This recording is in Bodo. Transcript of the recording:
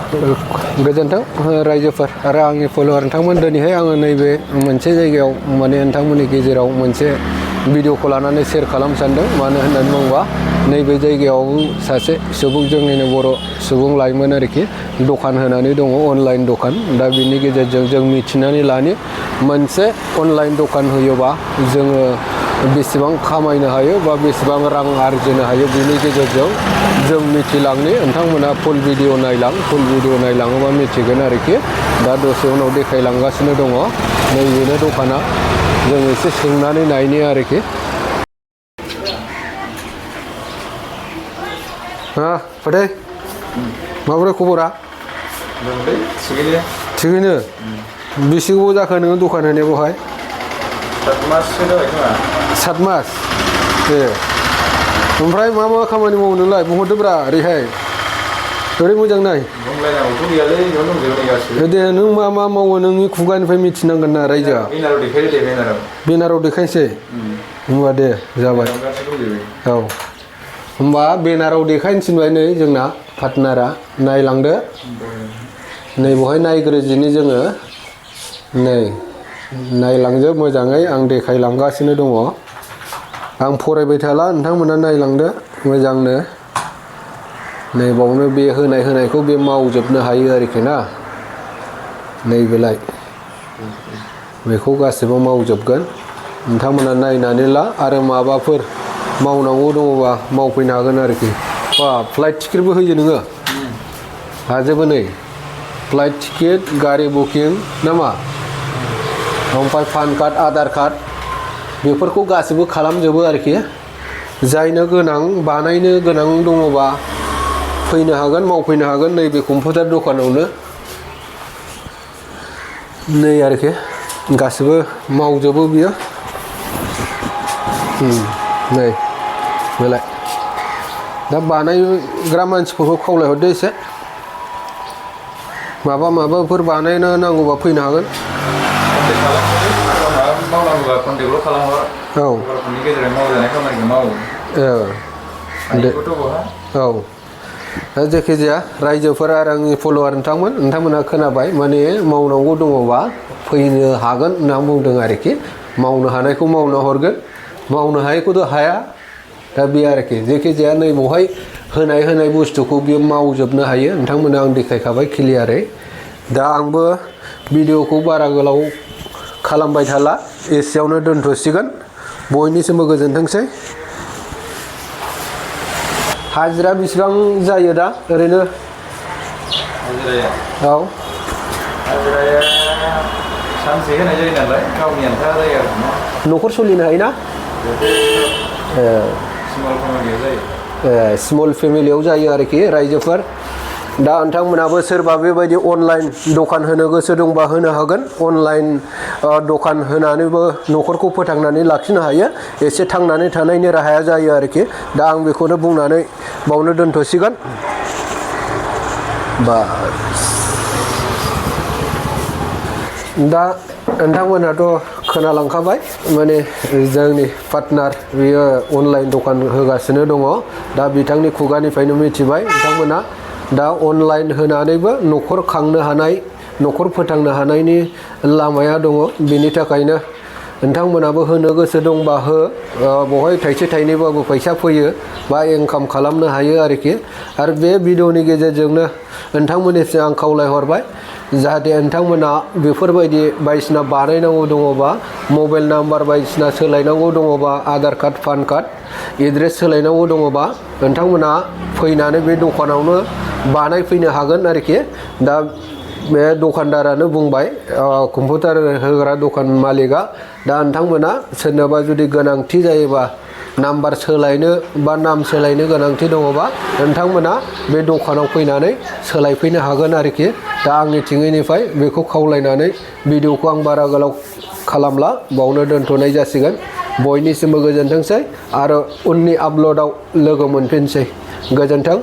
गोजोन्थों रायजोफोर आरो आंनि फलोवार नोंथांमोन दिनैहाय आङो नैबे मोनसे जायगायाव माने नोंथांमोननि गेजेराव मोनसे भिडिअखौ लानानै शेयार खालामनो सानदों। मानो होननानै बुङोबा नैबे जायगायाव सासे सुबुं जोंनिनो बर' सुबुं लाइमोन आरोखि दखान होनानै दङ, अनलाइन दखान। दा बिनि गेजेरजों जों मिथिनानै लानि मोनसे अनलाइन दखान होयोबा जोङो बेसेबां खामायनो हायो बा बेसेबां रां आरजिनो हायो बिनि गेजेरजों जों मिथिलांनि। नोंथांमोना फुल भिडिअ नायलां, फुल भिडिअ नायलाङोबा मिथिगोन आरोखि। दा दसे उनाव देखायलांगासिनो दङ नैबेनो दखाना। जों एसे सोंनानै नायनि आरोखि। फदै माबोरै खबरा? थिगैनो। बेसे गोबाव जाखो नोङो दखान होनाया बेवहाय? 7 माससो जाबाय खोमा। 7 मास? ए ओमफ्राय मा मा खामानि मावो नोंलाय? बुंहरदोब्रा ओरैहाय। ओरै मोजां नाय। बुंलायनांगौथ' गैयालै, बेयाव दंजोबो नै गासिबो। दे नों मा मा मावो नोंनि खुगानिफ्राय मिथिनांगोन ना रायजोआ। बेनाराव देखायदो दे, बेनाराव। बेनाराव देखायनोसै? होनबा दे जाबाय। औ होमबा बेनाराव देखायनो नै जोंना पार्टनारा। नायलांदो। नै बेवहाय नायग्रोदिनि जोङो। नै नायलांजोब मोजाङै, आं देखायलांगासिनो दङ। आं फरायबाय थाला, नोंथांमोना नायलांदो मोजांनो। नै बावनो बे होनायखौ बे मावजोबनो हायो आरोखि ना। नैबेलाय बेखौ गासिबो मावजोबगोन। नोंथांमोना नायनानै ला, आरो माबाफोर मावनांगौ दङबा मावफैनो हागोन आरोखि। बा फ्लाइट टिकेटबो होयो नोङो? हाजोबो नै। फ्लाइट टिकेट, गारि बुकिं नामा? ओमफ्राय पान कार्ड, आधार कार्ड बेफोरखौ गासिबो खालामजोबो आरोखि। जायनो गोनां, बानायनो गोनां दङबा फैनो हागोन, मावफैनो हागोन नैबे कम्पिउटार दखानावनो। नै आरोखि गासिबो मावजोबो बियो। नै बेलाय। दा बानायग्रा मानसिफोरखौ खावलायहरदो एसे। माबाफोर बानायनो नांगौबा फैनो हागोन। मावनांगौबा कन्टेक्टल' खालामहर। औ बर'फोरनि गेजेराव मावजानाय खामानिखौ मावो। औ दा जायखिजाया रायजोफोर आरो आंनि फलोवार नोंथांमोनहा खोनाबाय। माने मावनांगौ दङबा फैनो हागोन होनना बुंदों आरोखि। मावनो हानायखौ मावना हरगोन, मावनो हायैखौथ' हाया। दा बे आरोखि। जायखिजाया नै बेवहाय होनाय बुस्थुखौ बियो मावजोबनो हायो। नोंथांमोना आं देखायखाबाय क्लियारै। दा आंबो भिडिअखौ बारा गोलाव खालामबाय थाला, एसेयावनो दोनथ'सिगोन। बयनिसिमबो गोजोनथोंसै। हाजिरा बेसेबां जायो दा ओरैनो? हाजिराया? औ हाजिराया सानसे होनाय जायो नालाय, गावनि आन्था जायो आरो ना। न'खर सोलिनो हायोना? स्मल फेमिलियाव जायो। स्मल फेमिलियाव जायो आरोखि रायजोफोर। दा नोंथांमोनहाबो सोरबा बेबायदि अनलाइन दखान होनो गोसो दंबा होनो हागोन। अनलाइन दखान होनानैबो न'खरखौ फोथांनानै लाखिनो हायो। एसे थांनानै थानायनि राहाया जायो आरोखि। दा आं बेखौनो बुंनानै बावनो दोनथ'सिगोन। दा नोंथांमोनहाथ' खोनालांखाबाय, माने जोंनि पार्टनार बियो अनलाइन दखान होगासिनो दङ। दा बिथांनि खुगानिफ्रायनो मिथिबाय नोंथांमोना। दा अनलाइन होनानैबो न'खर खांनो हानाय, न'खर फोथांनो हानायनि लामाया दङ। बिनि थाखायनो नोंथांमोनाबो होनो गोसो दंबा हो। बेवहाय थाइसे थाइनैबाबो फैसा फैयो बा इनकाम खालामनो हायो आरोखि। आरो बे भिडिअनि गेजेरजोंनो नोंथांमोननिसिम आं खावलायहरबाय, जाहाथे नोंथांमोना बेफोरबायदि बायदिसिना बानायनांगौ दङबा, मबाइल नाम्बार बायदिसिना सोलायनांगौ दङबा, Aadhaar card, PAN card, address सोलायनांगौ दङबा नोंथांमोना फैनानै बे दखानावनो बानायफैनो हागोन आरोखि। दा बे दखानदारानो बुंबाय, कम्पिउटार होग्रा दखान मालिकआ। दा नोंथांमोना सोरनोबा जुदि गोनांथि जायोबा, नाम्बार सोलायनो बा नाम सोलायनो गोनांथि दङबा नोंथांमोना बे दखानाव फैनानै सोलायफैनो हागोन आरोखि। दा आंनि थिङैनिफ्राय बेखौ खावलायनानै भिडिअखौ आं बारा गोलाव खालामला, बावनो दोनथ'नाय जासिगोन। बयनिसिमबो गोजोनथोंसै आरो उननि आपल'डआव लोगो मोनफिनसै। गोजोन्थों।